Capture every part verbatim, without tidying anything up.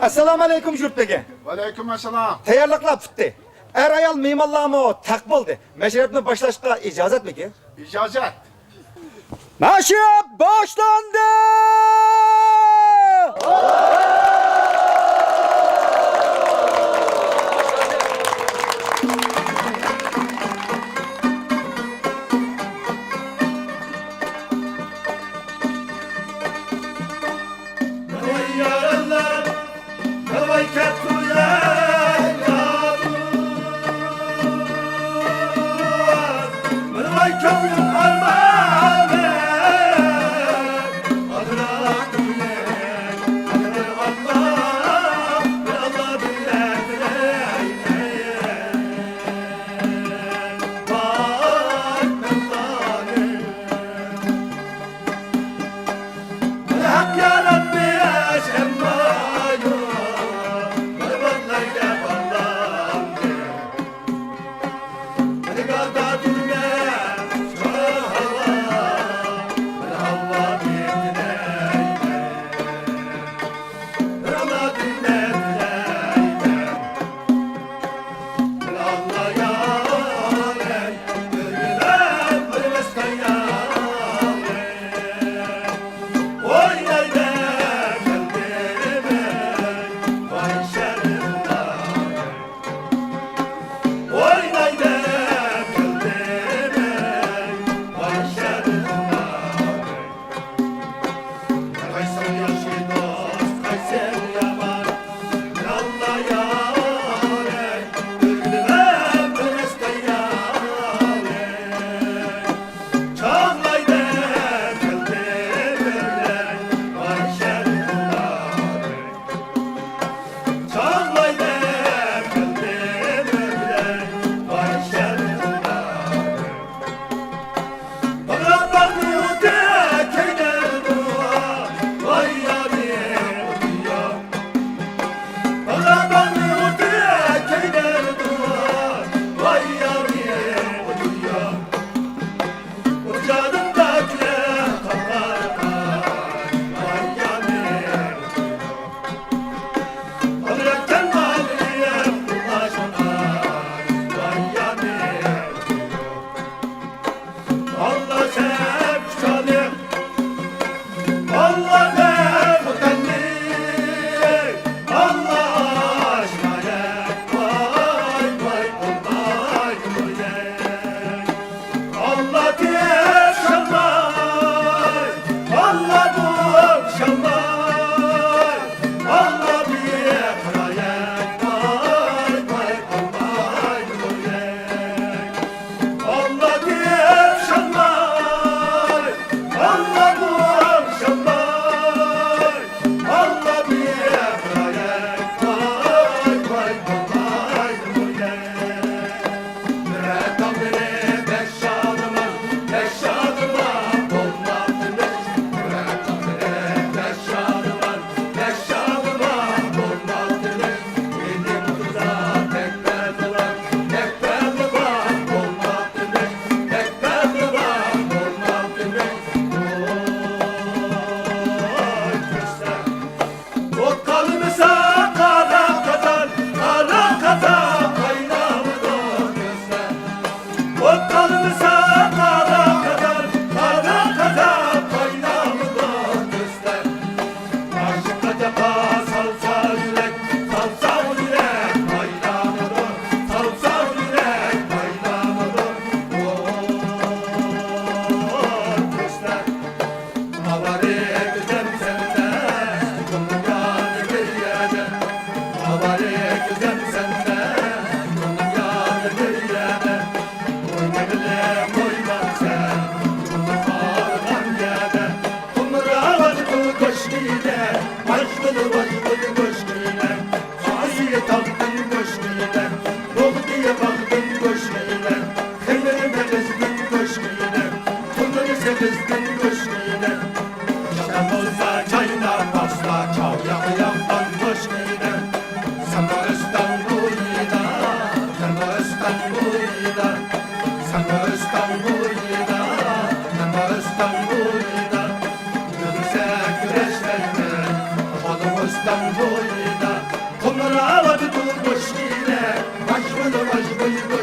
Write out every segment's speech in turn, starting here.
ئەسسالامۇ ئەلەيكۇم، يۇرت بېگى. ۋەئەلەيكۇم ئەسسالام. تەييارلىقلار پۈتتى. ئەر-ئايال مېھمانلارمۇ تەق بولدى. مەشرەپنى باشلاشقا ئىجازەتمىكىن؟ ئىجازەت. مەشرەپ باشلاندى!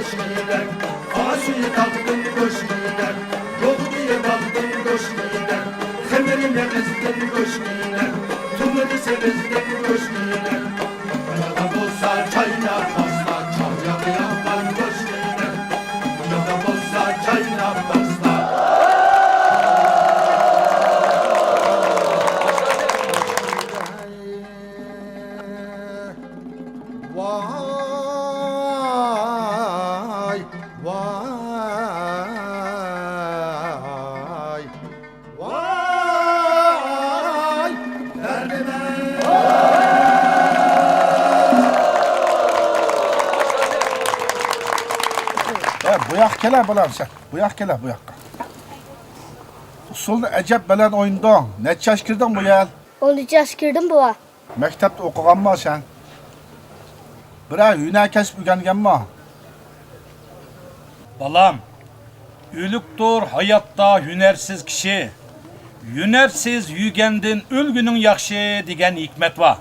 ئاشۇ تاغدىن گۆش يېدىم، روغدى بالدىن گۆش يېدىم، خېمىر مېغىزدىن گۆش يېدىم، تۇمىدى سېمىزدىن گۆش يېدىم. ياغا بولسا چايناپ باسلا، چاغ ياغا ياغقان گۆش يېدىم. ياغا بولسا چايناپ باسلا. ۋاي، ۋاي، ۋاي، دەردىمەن. ئە، بۇ ياققا كېلە، بالام، سەن. بۇ ياققا كېلە، بۇ ياققا. ئۇسسۇلنى ئەجەب بەلەن ئوينىدىڭ. نەچچە ياش كىردىڭ بۇ يىل؟ ئون ئۈچ ياش كىردىم، بوۋا. مەكتەپتە ئوقۇغانما سەن؟ بىرەر ھۈنەر كەسىپ ئۆگەنگەنما؟ بالام، ئۆلۈكتۇر ھاياتتا ھۈنەرسىز كىشى، ھۈنەرسىز يۈگەندىن ئۆلگىنىڭ ياخشى دېگەن ھېكمەت بار.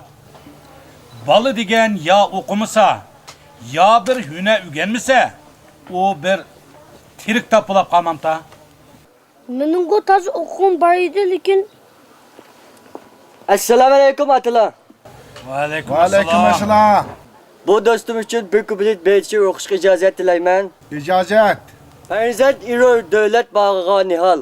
بالا دېگەن يا ئوقۇمىسا، يا بىر ھۈنەر ئۆگەنمىسە، ئۇ بىر تىرىك تاپ بولاپ قالمامتا. مېنىڭغۇ تازا ئوقۇغۇم بار ئىدى، لېكىن. ئەسسالامۇئەلەيكۇم، ئاتىلار. ۋەئەلەيكۇم ئەسسالام. بۇ دوستۇم ئۈچۈن بىر كۇپلېت بېيىت شېئىر ئوقۇشقا ئىجازەت تىلەيمەن. ئىجازەت. پەرزەنت ئېرۇر دۆلەت باغىغا نىھال،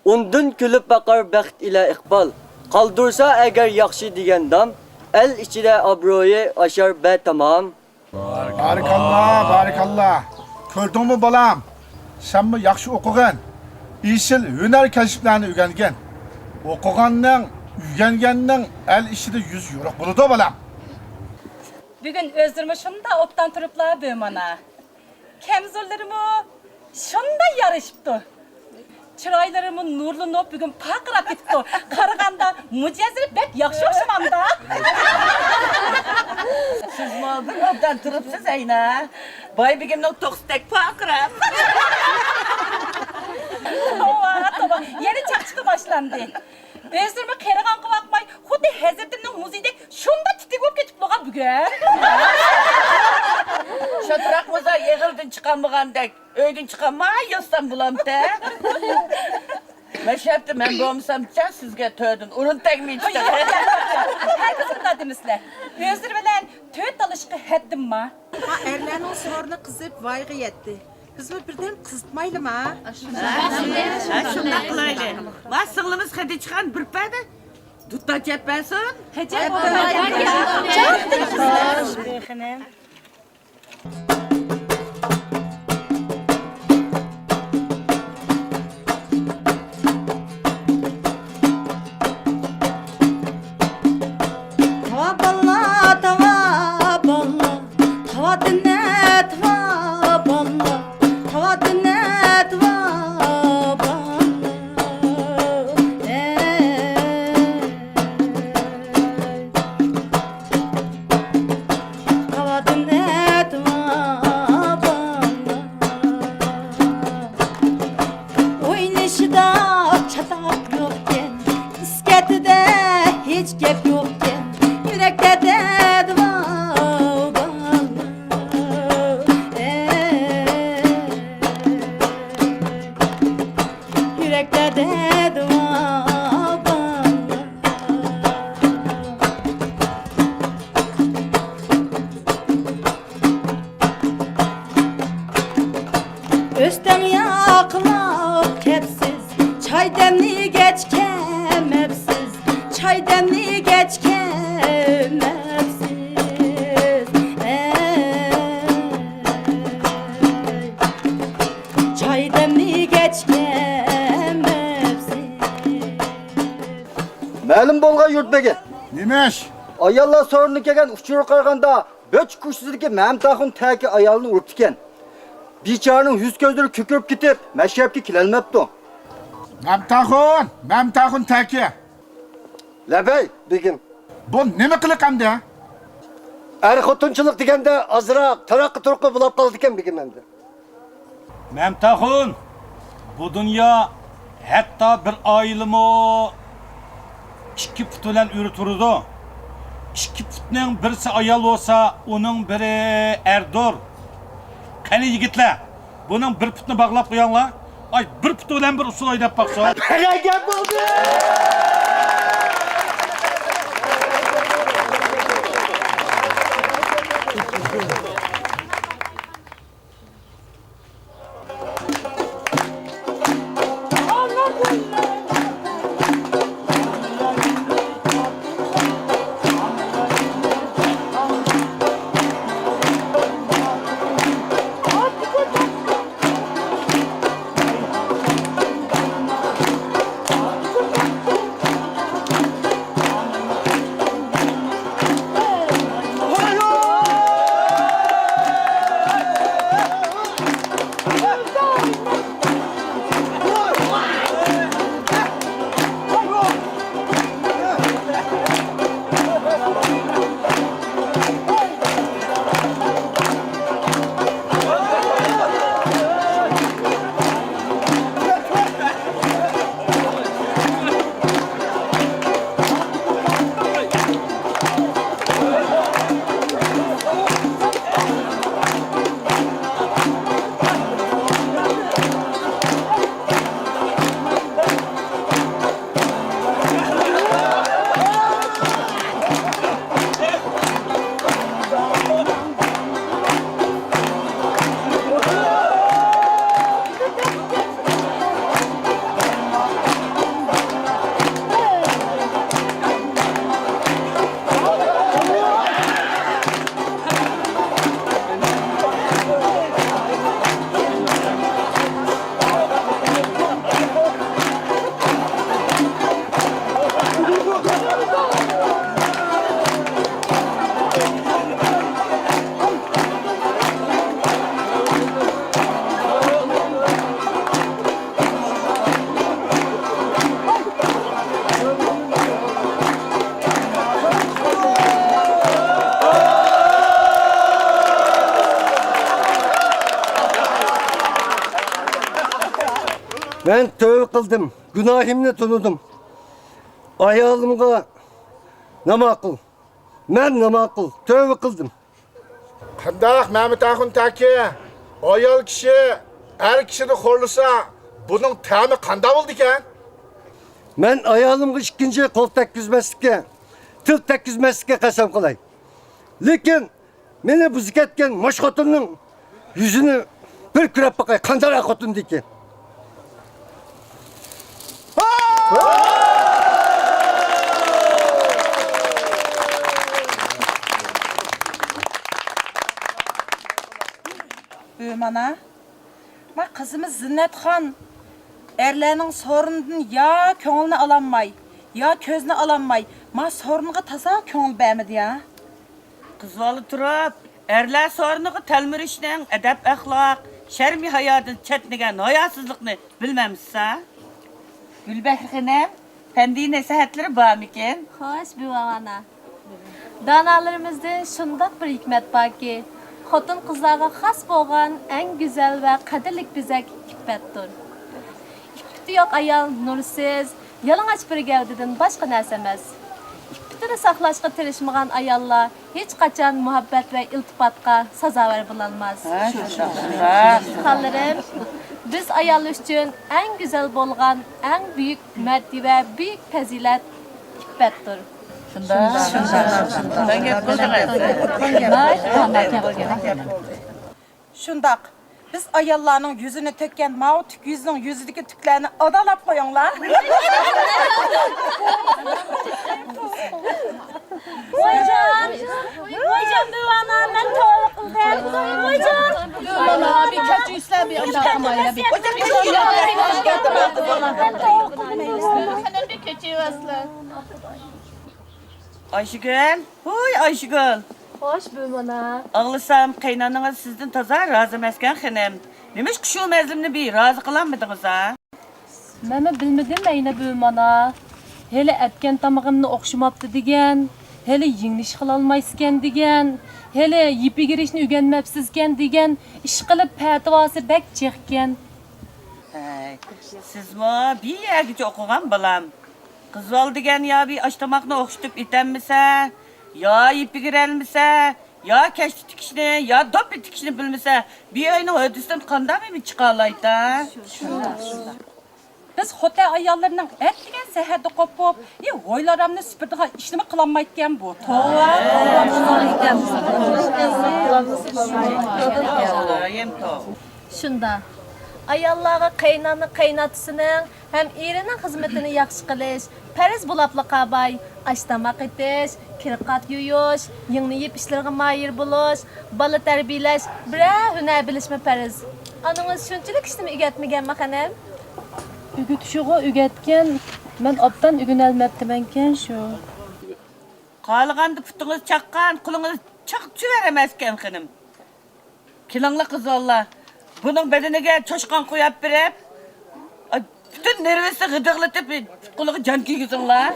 ئۇندىن كۈلۈپ باقار بەخت ئىلە ئىقبال. قالدۇرسا ئەگەر ياخشى دېگەن دام، ئەل ئىچىدە ئابرۇيى ئاشار بەتامام. بارىكاللا، بارىكاللا. كۆردۈڭمۇ بالام؟ سەنمۇ ياخشى ئوقۇغىن، ئېسىل ھۈنەر كەسىپلەرنى ئۆگەنگىن. ئوقۇغاننىڭ، ئۆگەنگەننىڭ ئەل ئىچىدە يۈزى يورۇق بولىدۇ، بالام. بۈگۈن ئۆزلىرىمۇ شۇنداق ئوبدان تۇرۇپلا بۆ مانا. كەمزۇللىرىمۇ شۇنداق يارىشىپتۇ. چىرايلىرىمۇ نۇرلىنىپ، بۈگۈن پارقىراپ كېتىپتۇ. قارىغاندا مۇجەززىر بەك ياخشى ئوخشىمامدا؟ سىزمۇ بىر ئوبدان تۇرۇپسىز ئەينە. باي بېگىمنىڭ توخۇسىدەك پارقىراپ. توۋا، توۋا، يەنە چاقچىقى باشلاندى. ئۆزلىرىمۇ قېرىغانغا باقماي، خۇددى ھەزرىتىمنىڭ مۇزىيىدەك شۇنداق تىتىك بولۇپ كېتىپتىغان بۈگۈن. شاتراق بولسا ئېغىلدىن چىقالمىغاندەك، ئۆيدىن چىقالماي ياتسام بولامتى؟ مەشرەپتە مەن بولمىسامچە سىزگە تۆردىن ئۇرۇن تەگمەيتتى. ياق، ياق، ياق، ياق. ھەرگىز ئۇنداق دېمىسىلەر. ئۆزلىرى بىلەن تۆت تالىشىشقا ھەددىم بار. ھا، ئەرلەرنىڭ سورۇنى قىزىپ ۋايغا يەتتى. بىزمۇ بىردەم قىزىتمايلىما؟ ھە، شۇنداق قىلايلى. ما سىڭلىمىز خەدىچىخان بىر پەدە دۇتار چېلىپ بەرسۇن. ئەجەب. تاۋا باللا، تاۋا باللا، تاۋا دىنە، تاۋا باللا، تاۋا دىنە، تاۋا باللا. ئەي. تاۋا دىنە، تاۋا باللا. ئوينىشىدا چاتاق يوقكەن، ئىسكەتىدە ھېچ گەپ يوقكەن، يۈرەكتە دەردى بار بالىلار. ئەي، يۈرەكتە دەردى بار بالىلار. ئۆستەڭ ياقلاپ كەپسىز، چاي دەملىگەچ كەمەپسىز، چاي دەملىگەچ كەمەپسىز. ئەي، چاي دەملىگەچ كەمەپسىز. مەلۇم بولغان يۇرت بېگى. نېمە ئىش؟ ئاياللار سورۇنىدىن كەلگەن ئۇچۇرغا قارىغاندا، بۆچ كوچىسىدىكى مەمتىئاخۇن تەكى ئايالىنى ئۇرۇپتىكەن. بىچارىنىڭ يۈز كۆزلىرى كۆكىرىپ كېتىپ، مەشرەپكە كېلەلمەپتۇ. مەمتىئاخۇن، مەمتىئاخۇن تەكى. لەببەي، بېگىم. بۇ نېمە قىلىق ئەمدى؟ ئەر-خوتۇنچىلىق دېگەندە ئازراق تاراققا-تۇرۇققا بولاپ قالىدىكەن، بېگىم، ئەمدى. مەمتىئاخۇن، بۇ دۇنيا ھەتتا بىر ئائىلىمۇ ئىككى پۇت بىلەن ئۆرە تۇرىدۇ. ئىككى پۇتنىڭ بىرسى ئايال بولسا، ئۇنىڭ بىرى ئەردۇر. قېنى يىگىتلەر، بۇنىڭ بىر پۇتىنى باغلاپ قويۇڭلار. ئاي، بىر پۇتى بىلەن بىر ئۇسسۇل ئويناپ باقسۇن. بەرەكەت بولدى! مەن تۆۋە قىلدىم، گۇناھىمنى تونۇدۇم. ئايالىمغا ناماقۇل، مەن ناماقۇل، تۆۋە قىلدىم. قانداق مەمەت ئاخۇن تاكى؟ ئايال كىشى ئەر كىشىنى خورلىسا، بۇنىڭ تەمى قانداق بولىدىكەن؟ مەن ئايالىمغا ئىككىنچى قول تەگكۈزمەسلىككە، تىل تەگكۈزمەسلىككە قەسەم قىلاي. لېكىن مېنى بۇزۇپ كەتكەن ماش خوتۇننىڭ يۈزىنى بىر كۆرۈپ باقاي، قانداق خوتۇندىكىن. بۈ مانا، ما قىزىمىز زىننەتخان ئەرلەرنىڭ سورۇنىدىن يا كۆڭلىنى ئالالماي، يا كۆزىنى ئالالماي، ما سورۇنغا تازا كۆڭۈل بەرمىدى يا. قىز بالا تۇرۇپ، ئەرلەر سورۇنىغا تەلمۈرۈشنىڭ ئەدەپ-ئەخلاق، شەرمى-ھايادىن چەتنىگەن ھاياسىزلىقنى بىلمەمسىز ھە؟ گۈلبەھرە خېنىم، پەندىي نەسىھەتلىرى بارمىكىن؟ خوش، بۈۋاۋانا. دانالىرىمىزدىن شۇنداق بىر ھېكمەت باركى، خوتۇن-قىزلارغا خاس بولغان ئەڭ گۈزەل ۋە قەدىرلىك بېزەك ئىپپەتتۇر. ئىپپىتى يوق ئايال نۇرسىز، يالىڭاچ بىر گەۋدىدىن باشقا نەرسە ئەمەس. ئىپپىتىنى ساقلاشقا تىرىشمىغان ئاياللار ھېچقاچان مۇھەببەت ۋە ئىلتىپاتقا سازاۋەر بولالماس. ھە، شۇنداق، شۇنداق. خانلىرىم، بىز ئايال ئۈچۈن ئەڭ گۈزەل بولغان، ئەڭ بۈيۈك مەرتىۋە، بۈيۈك پەزىلەت ئىپپەتتۇر. شۇنداق، شۇنداق، شۇنداق. شۇنداق. بىز ئاياللارنىڭ يۈزىنى تۆككەن ماۋۇ تۈك يۈزنىڭ يۈزىدىكى تۈكلەرنى ئادالاپ قويۇڭلار. ۋايجان، ۋايجان، بىۋانا، مەن توۋا قىلدىم. ۋايجان. بىۋانا، بىر كەچۈرسىلەر، بىر ئاشۇنداق قىلمايلى، بىر. ئايشىگۈل، ھوي ئايشىگۈل. خوش، بۈۋى مانا. ئاڭلىسام، قېينانىڭىز سىزدىن تازا رازى ئەمەسكەن خېنىم. نېمىشقا شۇ مەزلۇمنى بىر رازى قىلالمىدىڭىز ھە؟ مەنمۇ بىلمىدىم ئەينى بۈۋى مانا. ھېلى ئەتكەن تامىقىمنى ئوخشىماپتۇ دېگەن، ھېلى يېڭىش قىلالمايسىكەن دېگەن، ھېلى يېپىگىرىشنى ئۆگەنمەپسىزكەن دېگەن، ئىشقىلىپ پەتىۋاسى بەك جىقكەن. ھەي، سىزمۇ بىر يەرگىچە ئوقۇغان بالام. قىز بالا دېگەن يا بىر ئاش تاماقنى ئوخشىتىپ ئېتەلمىسە، يا يېپىگىرەلمىسە، يا كەشتە تىكىشنى، يا دوپپا تىكىشنى بىلمىسە، بىر ئۆينىڭ ھۆددىسىدىن قانداق بىر چىقالايتا؟ شۇنداق، شۇنداق. بىز خوتەن ئاياللىرىنىڭ ئەتىگەن سەھەردە قوپۇپ، ئى، ھويلا-ئارامنى سۈپۈرىدىغان ئىشنىمۇ قىلالمايدىكەن بۇ. توۋا، توۋا. شۇنداق. ئاياللارغا قېيىنئانا قېيىنئاتىسىنىڭ ھەم ئېرىنىڭ خىزمىتىنى ياخشى قىلىش، پەرز بولاپلا قالماي، ئاش-تاماق ئېتىش، كىر-قات يۇيۇش، يىڭنە يېپىش ئىشلىرىغا ماھىر بولۇش، بالا تەربىيەلەش، بىرەر ھۈنەر بىلىشمۇ پەرز. ئانىڭىز شۇنچىلىك ئىشنىمۇ ئۆگەتمىگەنمۇ خېنىم؟ ئۆگىتىشىغۇ ئۆگەتكەن، مەن ئوبدان ئۆگىنەلمەپتىمەنكەن شۇ. خالىغاندا پۇتىڭىز چاققان، قولىڭىز چاقچۇۋېرەمەسكەن خېنىم. كېلىڭلار قىزلار، بۇنىڭ بەدىنىگە چوشقان قويۇپ بېرىپ، پۈتۈن نېرۋىسىنى غىدىقلىتىپ، پۇت-قولىغا جان كىيگۈزۈڭلار.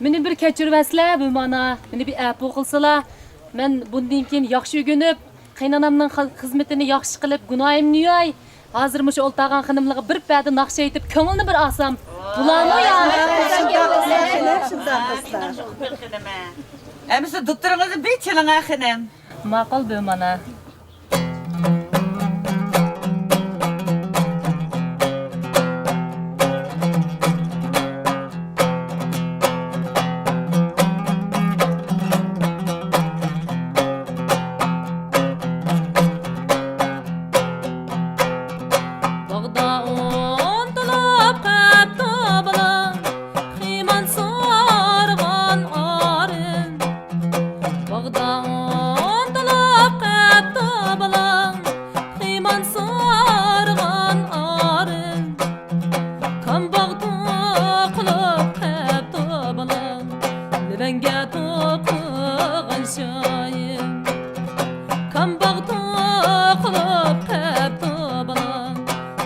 مېنى بىر كەچۈرۈۋەتسىلە، بۇ مانا، مېنى بىر ئەپۇ قىلسىلا. مەن بۇندىن كېيىن ياخشى ئۆگىنىپ، قېيىنئانامنىڭ خىز-، خىزمىتىنى ياخشى قىلىپ، گۇناھىمنى يۇياي. ھازىر مۇشۇ ئولتۇرغان خېنىملارغا بىر پەدە ناخشا ئېيتىپ، كۆڭۈلنى بىر ئالسام بولامۇ يا؟ ئەمىسە دۇتتۇرىڭىزنى بىر چېلىڭە خېنىم. ماقۇل، بۇ مانا. باغدا ئۇن تولۇپ قاپتۇ بالا، خىمان سارغان ئارىن. باغدا ئۇن تولۇپ قاپتۇ بالا، خىمان سارغان ئارىن. كامباغ توقۇلۇپ قاپتۇ بالا، لېۋەنگە توقۇغان شايىم. كامباغ توقۇلۇپ قاپتۇ بالا،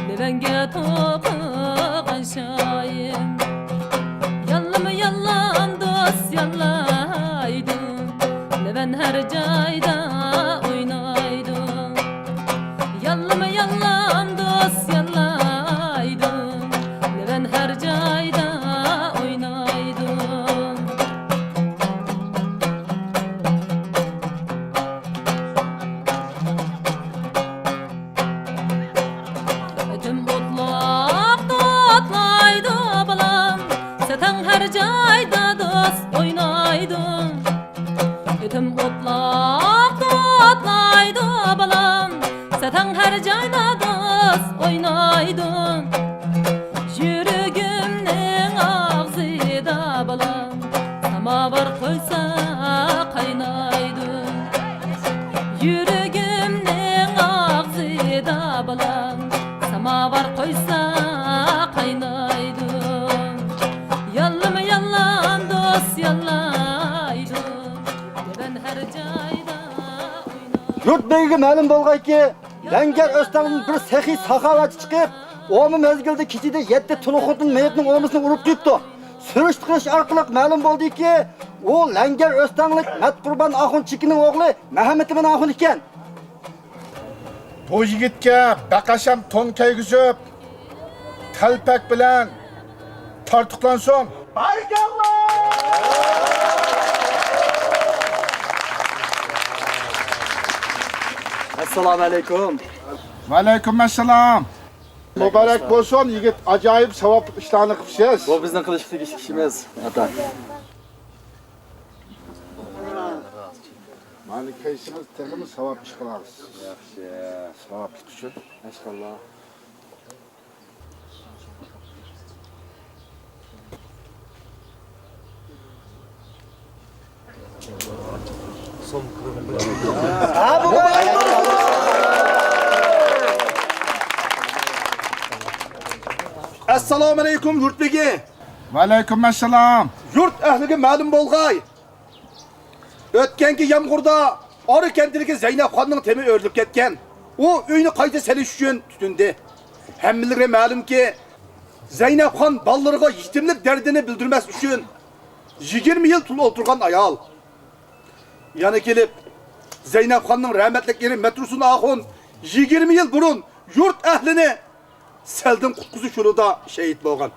لېۋەنگە توقۇغان شايىم. ياللىما ياللام دوست ياللايدۇ، لېۋەن ھەر جايدا ئوينايدۇ. ياللىما ياللام دوست ياللايدۇ، لېۋەن ھەر جايدا ئوينايدۇ. ئۆتۈم ئوتلاپ توتلايدۇ بالام، سەتەڭ ھەر جايدا دوست ئوينايدۇ. ئۆتۈم ئوتلاپ توتلايدۇ بالام، سەتەڭ ھەر جايدا دوست ئوينايدۇ. يۈرىكىمنىڭ ئاغزىدا بالام، ساماۋار قويسا قاينايدۇ. يۈرىكىمنىڭ ئاغزىدا بالام، ساماۋار قويسا قاينايدۇ. ياللىما ياللام دوست ياللايدۇ. لېۋەن ھەر جايدا ئوينايدۇ. يۇرت بېگىگە مەلۇم بولغايكى، لەڭگەر ئۆستەڭدىن بىر سېخىي ساخاۋەتچى چىقىپ، ئومۇ مەزگىلدە كېچىدە يەتتە تۇلۇق خوتۇن مېيىپنىڭ ئومىسىنى ئۇرۇپ قويۇپتۇ. سۈرۈشتۈرۈش ئارقىلىق مەلۇم بولدىكى، ئۇ لەڭگەر ئۆستەڭلىك مەتقۇربان ئاخۇن چېكىنىڭ ئوغلى مەھەممىتىمىن ئاخۇن ئىكەن. بۇ يىگىتكە بەقەشەم تون كىيگۈزۈپ، تەلپەك بىلەن تارتۇقلانسۇن. بارىكاللا! ئەسسالامۇ ئەلەيكۇم. ۋەئەلەيكۇم ئەسسالام. مۇبارەك بولسۇن، يىگىت، ئاجايىپ ساۋابلىق ئىشلارنى قىپسىز. بۇ بىزنىڭ قىلىشقا تېگىشلىك ئىشىمىز، ئاتا. مانا كەلسىڭىز تېخىمۇ ساۋاب ئىش قىلارسىز. ياخشى. ساۋابلىق ئۈچۈن. ماشائاللا. ئەسسالامۇ ئەلەيكۇم، يۇرت بېگى. ۋەئەلەيكۇم ئەسسالام. يۇرت ئەھلىگە مەلۇم بولغاي. ئۆتكەنكى يامغۇردا ئارا كەنتىدىكى زەينەپخاننىڭ تېمى ئۆرۈلۈپ كەتكەن. ئۇ ئۆينى قايتا سېلىش ئۈچۈن تۇتۇندى. ھەممىلەرگە مەلۇمكى، زەينەپخان بالىلىرىغا يېتىملىك دەردىنى بىلدۈرمەس ئۈچۈن يىگىرمە يىل تۇل ئولتۇرغان ئايال. يەنە كېلىپ، زەينەپخاننىڭ رەھمەتلىك ئېرى مەترۇسۇن ئاخۇن يىگىرمە يىل بۇرۇن يۇرت ئەھلىنى سەلدىن قۇتقۇزۇش يولىدا شېھىت بولغان.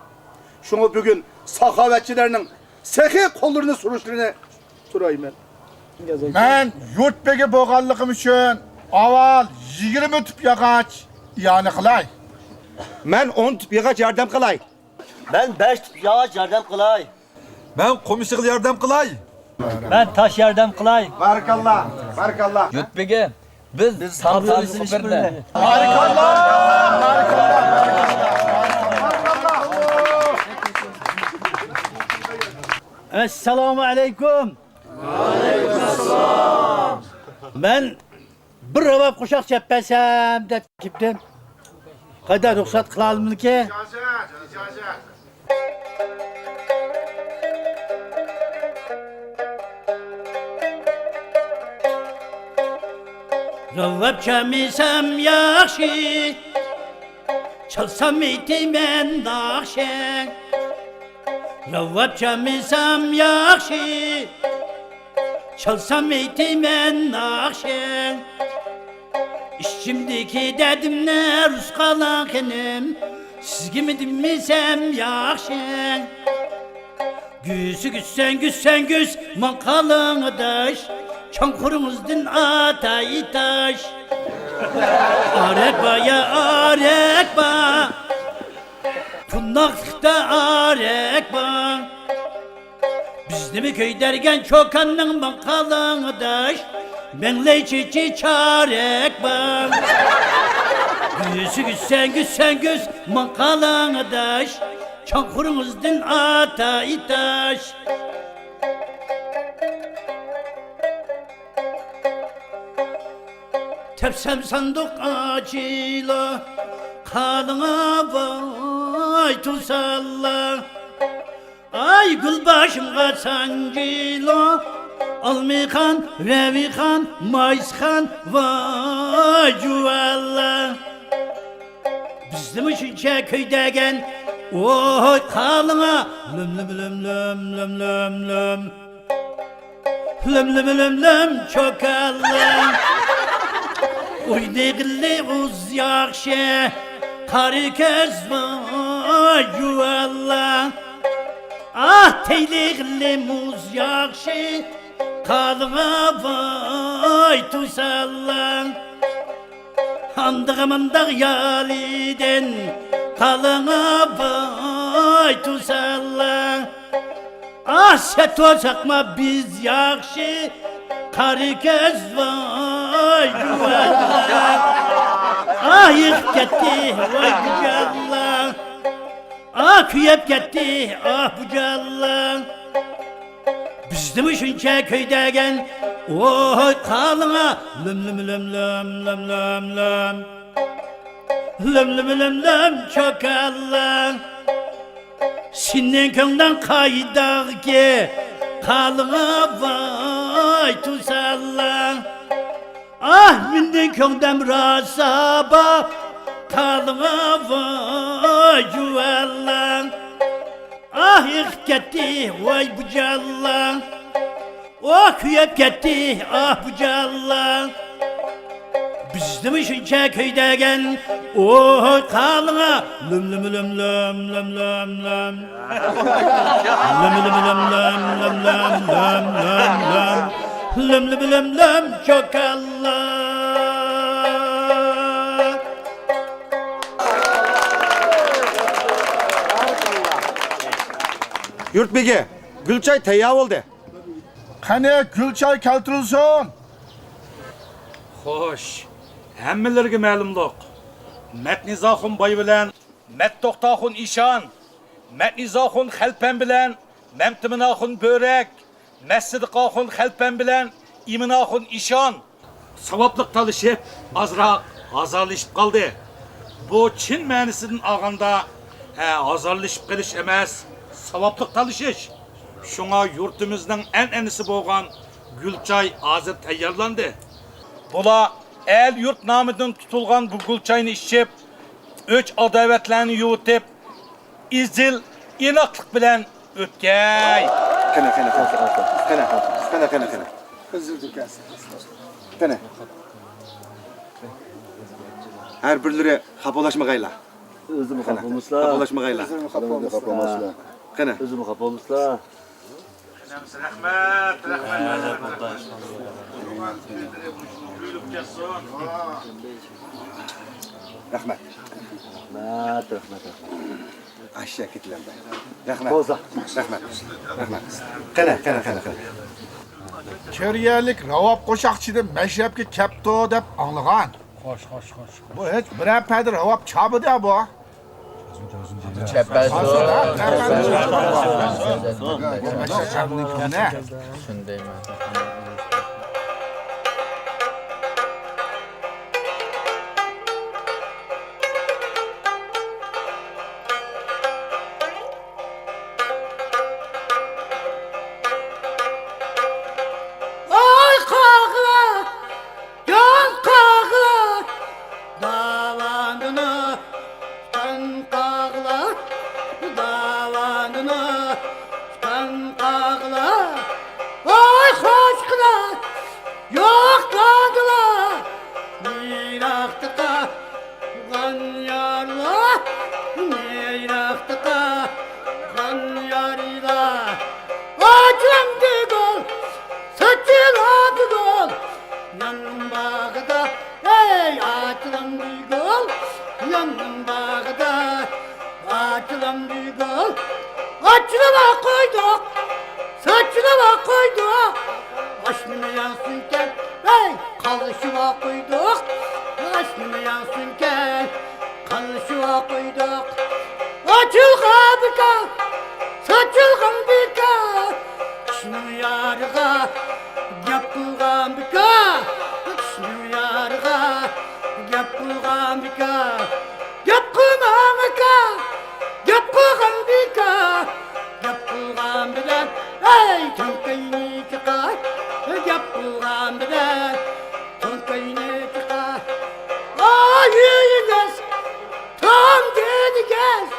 شۇڭا بۈگۈن ساخاۋەتچىلەرنىڭ سېخىي قوللىرىنى سۇنۇشلىرىنى سورايمەن. مەن يۇرت بېگى بولغانلىقىم ئۈچۈن ئاۋۋال يىگىرمە تۈپ ياغاچ ئىئانە قىلاي. مەن ئون تۈپ ياغاچ ياردەم قىلاي. مەن بەش تۈپ ياغاچ ياردەم قىلاي. مەن قومۇش يىغىل ياردەم قىلاي. مەن تاش ياردەم قىلاي. بارىكاللا، بارىكاللا. يۇرت بېگى، بىز ساغلىقىمىزنى بىردە. بارىكاللا، بارىكاللا. ئەسسالامۇ ئەلەيكۇم. مەن بىر راۋاب قوشاق چېلىپ بەرسەم دەپ كېلىپتىم. قانداق، رۇخسەت قىلالىمىكى؟ راۋاب چالمىسام ياخشى، چالسام ئېيتىمەن ناخشا. راۋاب چالمىسام ياخشى، چالسام ئېيتىمەن ناخشا. ئىچىمدىكى دەردىمنى رۇسقالان خېنىم، سىزگىمۇ دېمىسەم ياخشى. گۈسى گۈسسەن گۈسسەن گۈس ماڭقالاڭ ئاداش، چوڭقۇرىڭىزدىن ئاتاي تاش. ئارەك بار يا ئارەك بار، قوناقلىقتا ئارەك بار. بىزنىمۇ كۆيدۈرگەن چوكاننىڭ ماڭقالاڭ ئاداش، مەڭلەي چېچى چارەك بار. گۈسى گۈسسەن گۈسسەن گۈس ماڭقالاڭ ئاداش، چوڭقۇرىڭىزدىن ئاتاي تاش. تەپسەم ساندۇق ئاچىلۇ، قالىڭا ۋاي توساللا. ئاي گۈل باشىمغا سانجىلۇ، ئالمىخان، رەۋىخان، مايسىخان، ۋاي جۇۋاللا. بىزنىمۇ شۇنچە كۆيدۈرگەن، ۋوي قالىڭا، لۆم لۆم لۆم لۆم لۆم لۆم لۆم. لۆم لۆم لۆم لۆم چوكانلا. ئوينىغىلى ئۇز ياخشى، قارا كۆز ۋاي جۇۋانلا. ئاھ، تەيلىغىلى مۇز ياخشى، قالىڭا ۋاي توسانلا. ئاندىغا مانداق يالىدىن، قالىڭا ۋاي توسانلا. ئاھ، سەتو ساقما بىز ياخشى، قارا كۆز ۋاي جۇۋانلا. ئاھ، يىغىپ كەتتى ۋاي بۇ جانلا. ئاھ، كۆيۈپ كەتتى ئاھ بۇ جانلا. بىزنىمۇ شۇنچە كۆيدۈرگەن، ۋوي قالىڭا، لۆم لۆم لۆم لۆم لۆم لۆم لۆم. لۆم لۆم لۆم لۆم چوكانلا. سېنىڭ كۆڭلۈڭ قايداغكى، قالىڭا ۋاي توسانلا. ئاھ، مېنىڭ كۆڭلۈم راسا بار، قالىڭا ۋاي جۇۋانلا. ئاھ، ئېقىپ كەتتى ۋاي بۇ جانلا. ئوھ، كۆيۈپ كەتتى ئاھ بۇ جانلا. بىزنىمۇ شۇنچە كۆيدۈرگەن، ۋوي قالىڭا، لۆم لۆم لۆم لۆم لۆم لۆم لۆم. لۆم لۆم لۆم لۆم لۆم لۆم لۆم لۆم. لۆم لۆم لۆم لۆم چوكانلا. يۇرت بېگى، گۈل چاي تەييار بولدى. قېنى، گۈل چاي كەلتۈرۈلسۇن. خوش، ھەممىلىرىگە مەلۇملۇق، مەتنىزاخۇن باي بىلەن مەتتوختاخۇن ئىشان، مەتنىزاخۇن خەلپەم بىلەن مەمتىمىناخۇن بۆرەك، مەتسىدىقاخۇن خەلپەم بىلەن ئىمىناخۇن ئىشان ساۋابلىق تالىشىپ، ئازراق ھازارلىشىپ قالدى. بۇ چىن مەنىسىدىن ئالغاندا، ھە، ھازارلىشىپ قېلىش ئەمەس، ساۋابلىق تالىشىش. شۇڭا يۇرتىمىزنىڭ ئەنئەنىسى بولغان گۈل چاي ھازىر تەييارلاندى. بۇلار ئەل-يۇرت نامىدىن تۇتۇلغان بۇ گۈل چاينى ئىچىپ، ئۆچ-ئاداۋەتلەرنى يۇۋۇتۇپ، ئىزچىل ئىناقلىق بىلەن ئۆتكەي. قېنى، قېنى، قېنى، قېنى. ئۆزلىرىدىن كەلسۇن. قېنى. ھەر بىرلىرى خاپىلاشمىغايلا. ئۆزىمۇ قېنى. خاپىلىمىسىلا. خاپىلاشمىغايلا. ئۆزىمۇ خاپىلىمىسىلا. قېنى. ئۆزىمۇ خاپىلىمىسىلا. رەھمەت، رەھمەت، رەھمەت. رەھمەت. رەھمەت، رەھمەت، رەھمەت. ئاشۇ كېتىلەمدۇ. رەھمەت. بولسا. رەھمەت. رەھمەت. قېنى، قېنى، قېنى، قېنى. كۆرۈيەلىك راۋاب قوشاقچىدىن مەشرەپكە كەپتۇ دەپ ئاڭلىغان. خوش، خوش، خوش. بۇ ھېچ بىرەر پەدە راۋاب چالمىدى بۇ. چەپەسۇ. شۇندايمەن. ئاي قاغىلا، جان قاغىلا، داۋاندىنا، قان قاغىلا، داۋاندىنا، قان قاغىلا. ئاي خوشقىلا، يوق قاغىلا، يىراقتىقا. قالغان يارلار، يىراقتا قالغان يارلار. ئاچىلامدى گۈل، ساچىلامدى گۈل، ياننىڭ باغىدا. ھەي، ئاچىلامدى گۈل، ياننىڭ باغىدا. ئاچىلامدى گۈل، ئاچىلىۋا قويدۇق، ساچىلىۋا قويدۇق. ئاشنىمۇ يانسۇنكەن، ھەي، قالىشىۋا قويدۇق. ئاشنىمۇ يانسۇنكەن، قالىشىۋا قويدۇق. ئاچىلغان بىكار، ساچىلغان بىكار. كىشىنىڭ يارىغا گەپ قىلغان بىكار. كىشىنىڭ يارىغا گەپ قىلغان بىكار. گەپ قىلماڭ ئاكا، گەپ قىلغان بىكار. گەپ قىلغان بىلەن، ئەي، تۆڭكەينى چىقار. گەپ قىلغان بىلەن، تۆڭكەينى چىقار. ئاي، يېگىز، تام دېدىگىز،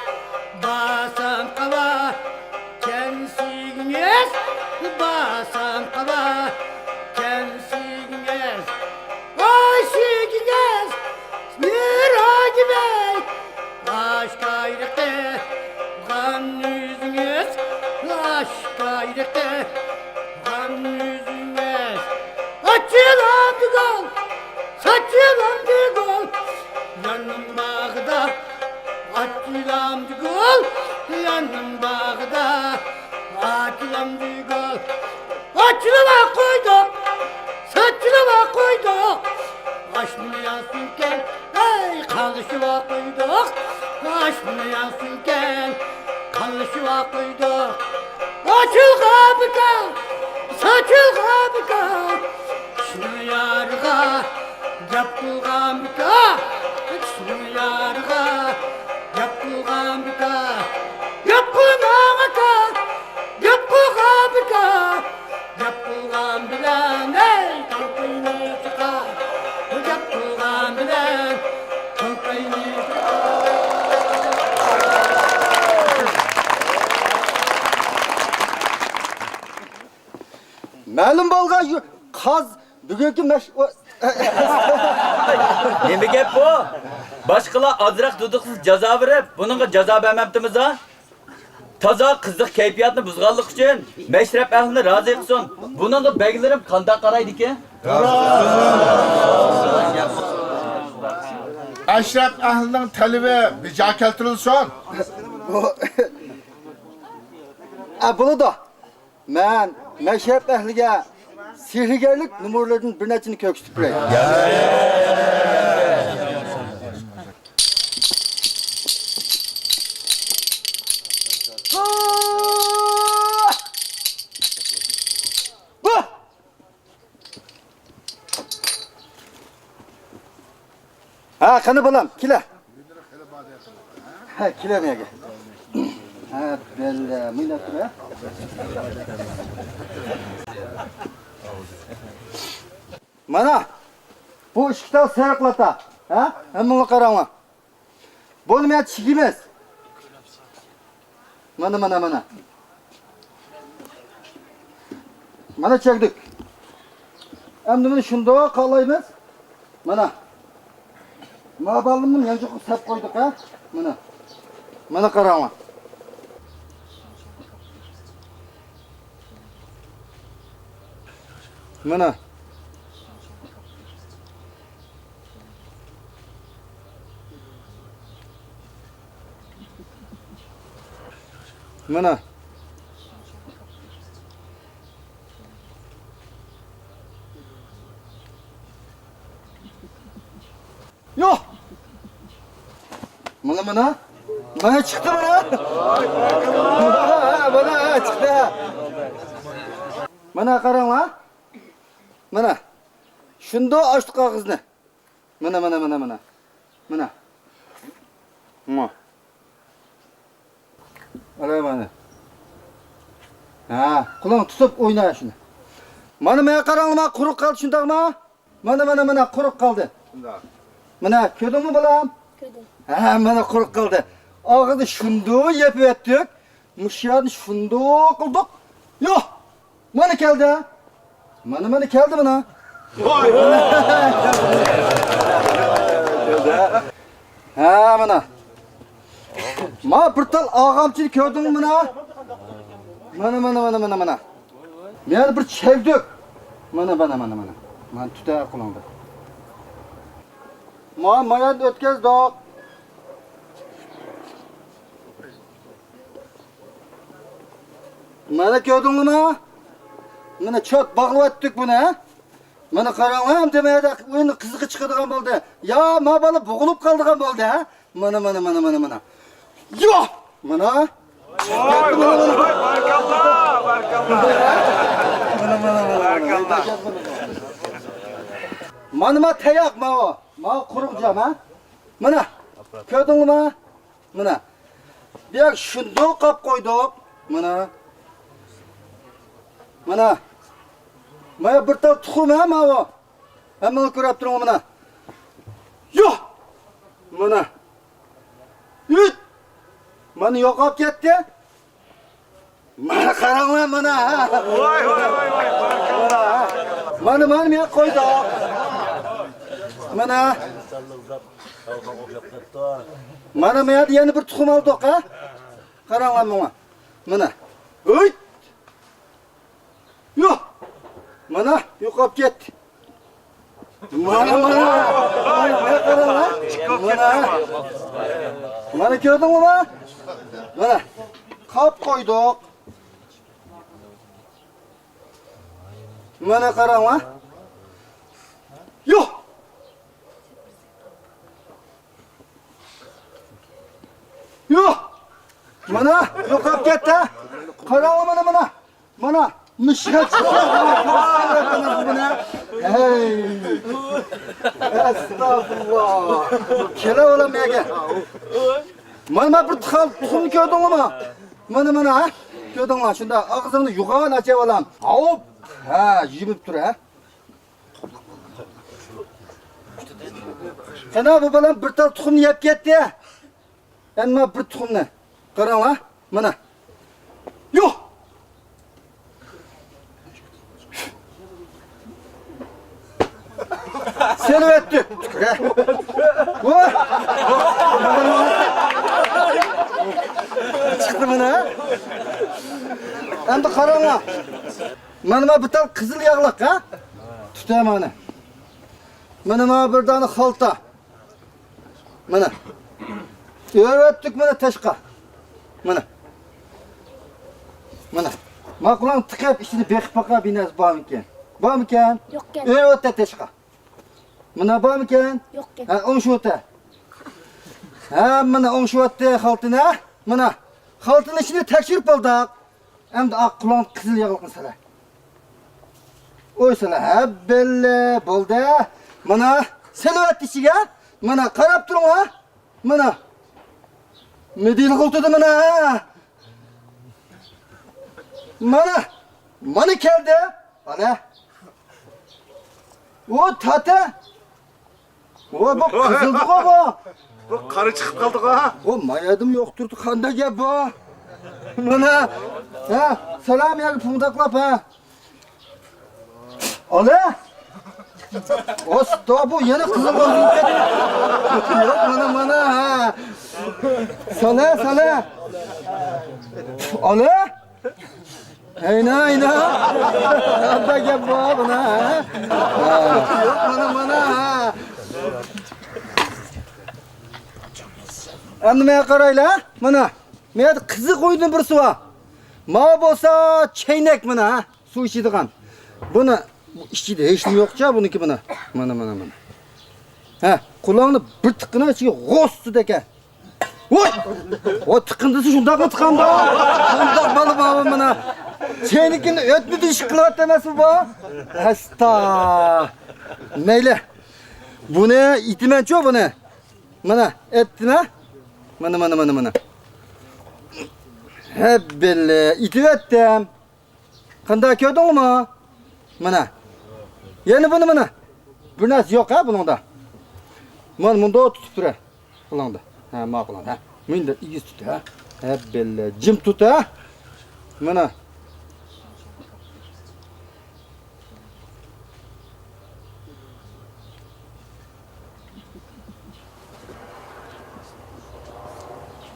بارسام قاۋا، كەمسىگىڭىز، بارسام قاۋا، كەمسىگىڭىز. ئاشىگىڭىز نېرى ئاجىبەي، ئاشكايرىقى غان يۈزىڭىز، ئاشكايرىقى غان يۈزىڭىز. ئاچىلامدى گۈل، ساچىلامدى گۈل، ياننىڭ باغىدا. ئاچىلامدى گۈل، ياننىڭ باغىدا. ئاچىلامدى گۈل. ئاچىلىۋا قويدۇق، ساچىلىۋا قويدۇق. ئاشنىمۇ يانسۇنكەن، ھەي، قالىشىۋا قويدۇق. ئاشنىمۇ يانسۇنكەن، قالىشىۋا قويدۇق. ئاچىلغان بىكار، ساچىلغان بىكار. كىشىنىڭ يارىغا گەپ قىلغان بىكار. كىشىنىڭ يارىغا گەپ قىلغان بىكار. گەپ قىلماڭ ئاكا، گەپ قىلغان بىكار. گەپ قىلغان بىلەن، ھەي، تالقىنى چىقار. گەپ قىلغان بىلەن، تالقىنى چىقار. مەلۇم بولغان يۇ-، قاز بۈگۈنكى مەش-، ئۇ، نېمە گەپ بۇ؟ باشقىلار ئازراق دۇدۇقسىز جازا بېرىپ، بۇنىڭغا جازا بەرمەپتىمىز-ھە؟ تازا قىزىق كەيپىياتنى بۇزغانلىقى ئۈچۈن مەشرەپ ئەھلىنى رازى قىلسۇن. بۇنىڭغا بەگلىرىم قانداق قارايدىكىن؟ ئەشرەپ ئەھلىنىڭ تەلىپى بىجا كەلتۈرۈلسۇن. بۇ، ئە، بولىدۇ. مەن مەشرەپ ئەھلىگە سېھىرگەرلىك نومۇرلىرىدىن بىر نەچچىنى كۆرسىتىپ بېرەي. ھە، قېنى بالام، كېلە. ھە، كېلە بۇ يەرگە. ھە، بەللە، مۇنداق تۇر، ھە. مانا، بۇ ئىككى تال سېرىق لاتا، ھە؟ ھەممىڭلار قاراڭلار. بۇنى مەن چىگىمىز. مانا، مانا، مانا. مانا چەكدۇك. ئەمدى بۇنى شۇنداق قالايمىز. مانا. ما بالىمنى يانچۇققا سەپ قويدۇق، ھە؟ مانا. مانا قاراڭلار. مانا. مانا. يوق. مانا، مانا. مانا چىقتى، مانا. مانا، مانا چىقتى. مانا قاراڭلار. مانا. شۇنداق ئاچتۇق ئاغزىنى. مانا، مانا، مانا، مانا. مانا. مانا. ئالاي مانا. ھە، قولۇڭ تۇتۇپ ئوينا شۇنى. مانا، مانا قاراڭلار، مانا قۇرۇق قالدى شۇنداقمۇ؟ مانا، مانا، مانا قۇرۇق قالدى. شۇنداق. مانا، كۆردۈڭمۇ بالام؟ كۆردۈم. ھە، مانا قۇرۇق قالدى. ئاغزىنى شۇنداق يېپىۋەتتۇق. مۇشۇ يەرنى شۇنداق قىلدۇق. يوق. مانا كەلدى. مانا، مانا كەلدى مانا. ۋاي، ۋاي. ھە، مانا. ما بىر تال ئاغامچىنى كۆردۈڭمۇ مانا؟ مانا، مانا، مانا، مانا، مانا. مانا بىر چەۋدۈك. مانا، مانا، مانا، مانا. مانا تۇتە قولۇڭدا. ما، ما يەردىن ئۆتكەزدۇق. مانا كۆردۈڭلارمۇ؟ مانا چوت باغلىۋەتتۇق بۇنى، ھە؟ مانا قاراڭلار، ئەمدى مانا ئويۇن قىزىقى چىقىدىغان بولدى. يا، ما بالا بوغۇلۇپ قالىدىغان بولدى، ھە؟ مانا، مانا، مانا، مانا، مانا. يوق! مانا. ۋاي، ۋاي، ۋاي، بارىكاللا، بارىكاللا. مانا، مانا، مانا، مانا. بارىكاللا. مانا، ما تاياق، ماۋۇ. ماۋۇ قۇرۇق جام، ھە؟ مانا. كۆردۈڭلارمۇ؟ مانا. بۇ يەرگە شۇنداق قاپ قويدۇق. مانا. مانا. مانا بىر تال تۇخۇم ھە ماۋۇ. ھەممىڭلار كۆرۈپ تۇرۇڭلار مانا. يوق. مانا. ئۈت. مانا يوقاپ كەتتى. مانا قاراڭلار مانا. ۋاي، ۋاي، ۋاي، ۋاي. مانا، مانا، مانا قويدۇق. مانا. مانا، مانا يەنە بىر تۇخۇم ئالدۇق ھە. قاراڭلار ماڭا. مانا. ھوي! يوق! مانا، يوقاپ كەتتى. مانا، مانا. مانا، مانا قاراڭلار. مانا. مانا كۆردۈڭلارمۇ؟ مانا. قاپ قويدۇق. مانا قاراڭلار. يوق! يوق! مانا، يوقاپ كەتتى. قاراڭلار مانا، مانا. مانا، مۇشۇ. مانا. ھەي. ئەستەغپۇرۇللا. كېلە بالام يەگە. مانا، مانا بىر تال تۇخۇمنى كۆردۈڭلارمۇ؟ مانا، مانا، ھە؟ كۆردۈڭلار، شۇنداق ئاغزىڭنى يۇغان ئاچا بالام. ھاۋۇپ. ھە، يېمىپ تۇر، ھە؟ قېنى، بۇ بالام بىر تال تۇخۇمنى يەپ كەتتى. ئەمما بىر تۇخۇمنى. قاراڭلار، مانا. يوق! سېلىۋەتتى. ۋاي! چىقتى مانا. ئەمدى قاراڭلار. مانا، مانا بىر تال قىزىل ياغلىق، ھە؟ تۇتە مانا. مانا، مانا بىر دانە خالتا. مانا. ئۆرۈۋەتتۇق مانا تاشقا. مانا. مانا. ماقۇلۇڭ تىقىپ ئىچىنى بېقىپ باقا بىنەس بارمىكەن؟ بارمىكەن؟ يوقكەن. ئۆرۈۋەتتە تاشقا. مانا بارمىكەن؟ يوقكەن. ھە، ئوڭشىۋەتتە. ھە، مانا ئوڭشىۋەتتى خالتىنى. مانا. خالتىنى ئىچىنى تەكشۈرۈپ بولدۇق. ئەمدى ئاق قۇلۇڭ قىزىل ياغلىقنى سالە. ئوي سالە، ھە بەللى، بولدى. مانا، سېلىۋەتتى ئىچىگە. مانا، قاراپ تۇرۇڭ، ھە. مانا. مىدىرغا ئولتۇردى، مانا. مانا، مانا كەلدى. ئانا. ئۇ تاتە. ۋا، بۇ قىزىلدىغۇ بۇ. بۇ قارا چىقىپ قالدىغۇ. بۇ مايادىمۇ يوق تۇردى، قانداق گەپ بۇ؟ مانا، ھە، سالام يەرگە پۇڭداقلاپ، ھە. ئالا. ئاستا، بۇ يەنە قىزىل بولدى. ياق، مانا، مانا، ھە. سالە، سالە. ئالە. ئەينا، ئەينا. ئابدا گەپ بار، مانا، ھە. ياق، مانا، مانا، ھە. ئەمدى ماڭا قارايلا، مانا. مانا قىزىق ئويۇندىن بىرسى بار. ماۋۇ بولسا چەينەك، مانا، ھە. سۇ ئىچىدىغان. بۇنى، بۇ ئىچىدە ھېچنېمە يوقچە بۇنىڭكى، مانا. مانا، مانا، مانا. ھە، قۇلاقنى بىر تىققىنا ئىچىگە غوس سۇ تەكە. ۋوي! ۋوي، تىقىندىسى شۇنداقمۇ تىقاندا؟ شۇنداق بالا بارمۇ مانا؟ چەينىكىنى ئۆتمىدى ئىش قىلىۋاتىدۇ ئەمەسمۇ بۇ؟ ئەستا. مەيلى. بۇنى ئېتىمەنچۇ بۇنى. مانا، ئەتتىم ھە؟ مانا، مانا، مانا، مانا. ھەببىللە، ئېتىۋەتتىم. قانداق كۆردۈڭمۇ؟ مانا. يەنە بۇنى مانا. بىر نەرسە يوق ھە بۇنىڭدا. مانا مۇنداق تۇتۇپ تۇرە. قولۇڭدا. ھە، ماقۇل ھە. مۇنداق ئېگىز تۇت ھە. ھەببىللە، جىم تۇت ھە. مانا.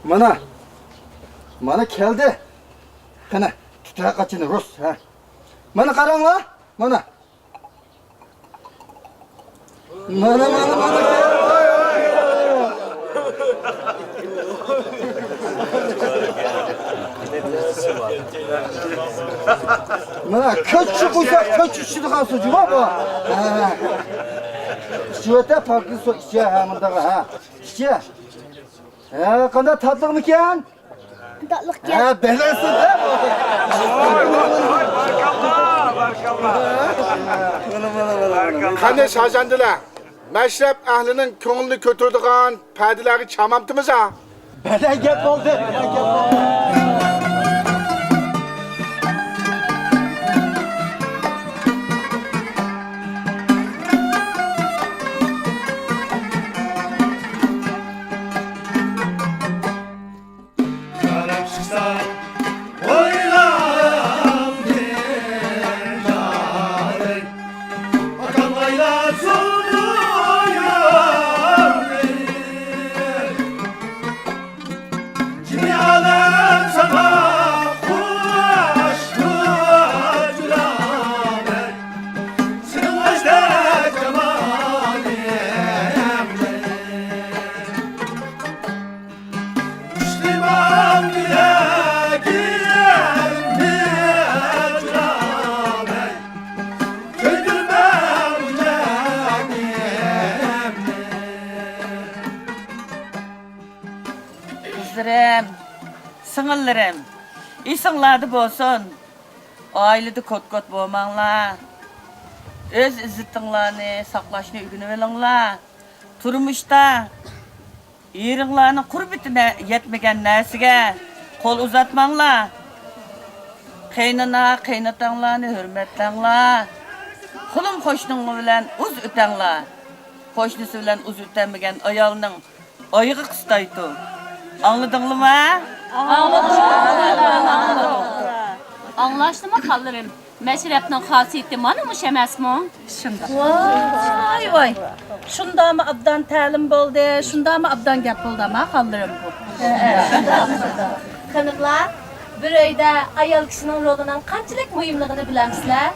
مانا. مانا كەلدى. قېنى، تۇتۇۋەت قاچىنى، رۇس، ھە. مانا قاراڭلار، مانا. مانا، مانا، مانا. مانا، كۆچۈشى قويسا، كۆچۈشىدىغان سۇ جۇما بۇ. ھە. ئىچىۋەتە، پاكىز سۇ ئىچە، ھە، مۇنداق، ھە. ئىچە. ھە، قانداق تاتلىقمىكەن؟ تاتلىقكەن. ھە، بەلەنسىز دە. قېنى شاھجاندىلەر، مەشرەپ ئەھلىنىڭ كۆڭلىنى كۆتۈرىدىغان پەدىلەرگە چامامتىمىز ھە؟ بەلەن گەپ بولدى، بەلەن گەپ بولدى. قىزلىرىم، سىڭىللىرىم، ئېسىڭلاردا بولسۇن. ئائىلىدە كوت-كوت بولماڭلار. ئۆز ئىززىتىڭلارنى ساقلاشنى ئۆگىنىۋېلىڭلار. تۇرمۇشتا ئېرىڭلارنىڭ قۇربىتى نە-، يەتمىگەن نەرسىگە قول ئۇزاتماڭلار. قېينىنا، قېيناتاڭلارنى ھۆرمەتلەڭلار. قولۇم قوشنىڭ بىلەن ئۇز ئۆتەڭلار. قوشنىسى بىلەن ئۇز ئۆتەلمىگەن ئايالنىڭ ئايىغى قىستايتۇ. ئاڭلىدىڭلىما؟ ئاڭلىدۇق. ئاڭلاشتىمۇ خانلىرىم؟ مەشرەپنىڭ خاسىيىتى مانا مۇشۇ ئەمەسمۇ؟ شۇنداق. ۋاي، ۋاي. شۇنداقمۇ ئابدان تەلىم بولدى، شۇنداقمۇ ئابدان گەپ بولدى، ئەمما خانلىرىم بۇ. قېنىقلار، بىر ئۆيدە ئايال كىشىنىڭ رولىنىڭ قانچىلىك مۇھىملىقىنى بىلەمسىلەر؟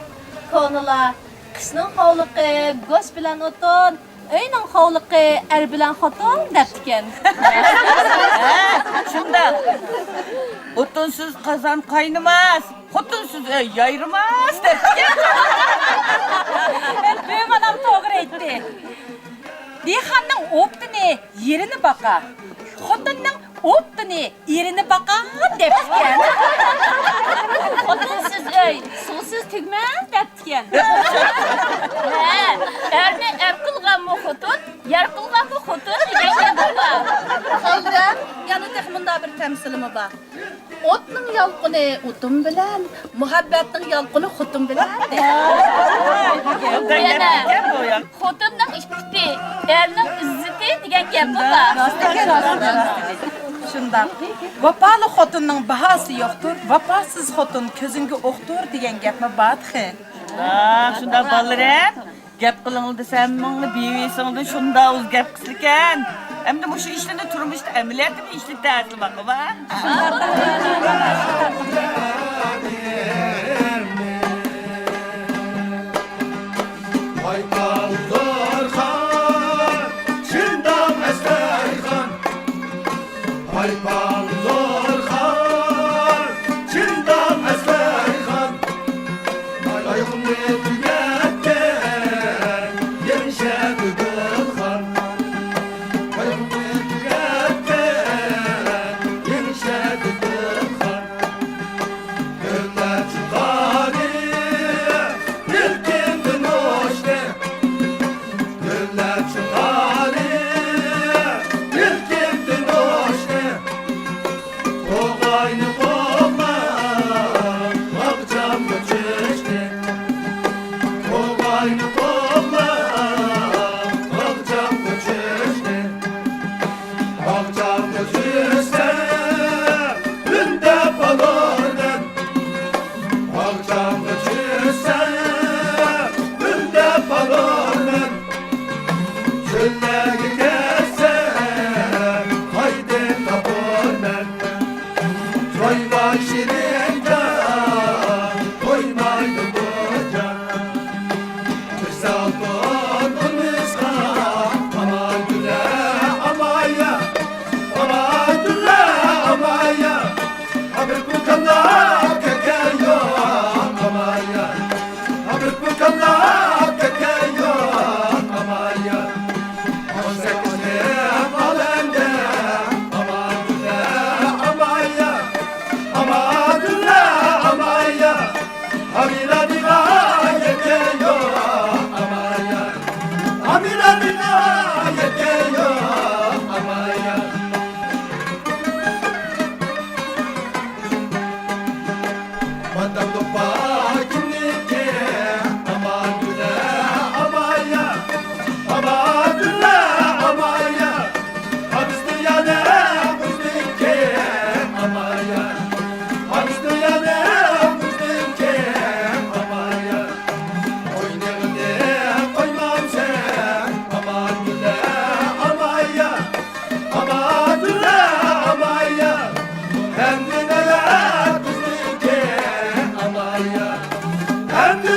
كونىلار، «قىشنىڭ خوۋلۇقى گۆش بىلەن ئوتۇن، ئۆينىڭ خوۋلۇقى ئەر بىلەن خوتۇن» دەپتىكەن. ھە، شۇنداق. «ئوتۇنسىز قازان قاينىماس، خوتۇنسىز ئۆي يايرىماس» دەپتىكەن. بۈۋىم ئانام توغرا ئېيتتى. دېھقاننىڭ ئوتۇنى يېرىنى باقار، خوتۇننىڭ ئوتۇنى ئېرىنى باقار دەپتىكەن. «خوتۇنسىز ئۆي سۇسىز تۈگىمەس» دەپتىكەن. ھە، «ئەرنى ئەر قىلغانمۇ خوتۇن، يار قىلغانمۇ خوتۇن» دېگەن گەپ بار. خانلىرىم، يەنە تېخى مۇنداق بىر تەمسىلىمۇ بار. «ئوتنىڭ يالقۇنى ئوتۇن بىلەن، مۇھەببەتنىڭ يالقۇنى خوتۇن بىلەن» دەيدۇ. يەنە «خوتۇننىڭ ئىپپىتى، ئەرنىڭ ئىززىتى» دېگەن گەپمۇ بار. شۇنداق. «ۋاپالىق خوتۇننىڭ باھاسى يوقتۇر، ۋاپاسىز خوتۇن كۆزۈڭگە ئوقتۇر» دېگەن گەپمۇ بار تېخى. شۇنداق، شۇنداق بالىلىرىم. گەپ قىلىڭ دېسەم، مىڭلا بىۋىسىڭدىن شۇنداق ئۇز گەپ قىلسىكەن. ئەمدى مۇشۇ ئىشلىرنى تۇرمۇشتا ئەمەلىيەتتىمۇ ئىشلىتەرسىلەر، باقىۋا. پايپال زورخان، چىندام ئەسلەيخان. پايپال زورخان، چىندام ئەسلەيخان. ئايىغىمنى تۈگەتتى، يېڭىشەدى گۈلخان. ئايىغىمنى تۈگەتتى، يېڭىشەدى گۈلخان. گۈللەر چىقارى، يىلتىمدىن ئوچتى. گۈللەر چىقارى، يىلتىمدىن ئوچتى. توغاينى قوغلاپ، باغچامغا چۈشتى. توغاينى قوغلاپ، باغچامغا چۈشتى. باغچامغا چۈشسە، ئۈندەپ ئالۇرمەن. باغچامغا چۈشسە، ئۈندەپ ئالۇرمەن. چۆللەرگە كەتسە، قايتىپ تاپۇرمەن. تويماي شېرىن جان، تويمايدۇ بۇ جان. بىر سالتۇن ئۇنىسقا، ئاماندۇللا ئامايا، ئاماندۇللا ئامايا. ئابىر بۇ كاملا كەتكەن يوق ئامايا. ئابىر بۇ كاملا كەتكەن يوق ئامايا. ئون سەككىز يىل ئالەمدە ئاماندۇللا ئامايا، ئاماندۇللا ئامايا. ئامىنە دىغا يەتكەن يوق ئامايا، ئامىنە دىغا يەتكەن يوق ئامايا. مادام دوپپا كىمنىڭكى؟ ئاماندۇللا ئامايا، ئاماندۇللا ئامايا. ئابىسىنىڭ يەنە قىزنىڭكى ئامايا، ئابىسىنىڭ يەنە قىزنىڭكى ئامايا. ئوينىغىنى قويمامسەن ئاماندۇللا ئامايا. ئاماندۇللا ئامايا، ئەمدى نايا قىزنىڭكى ئامايا، ئەمدى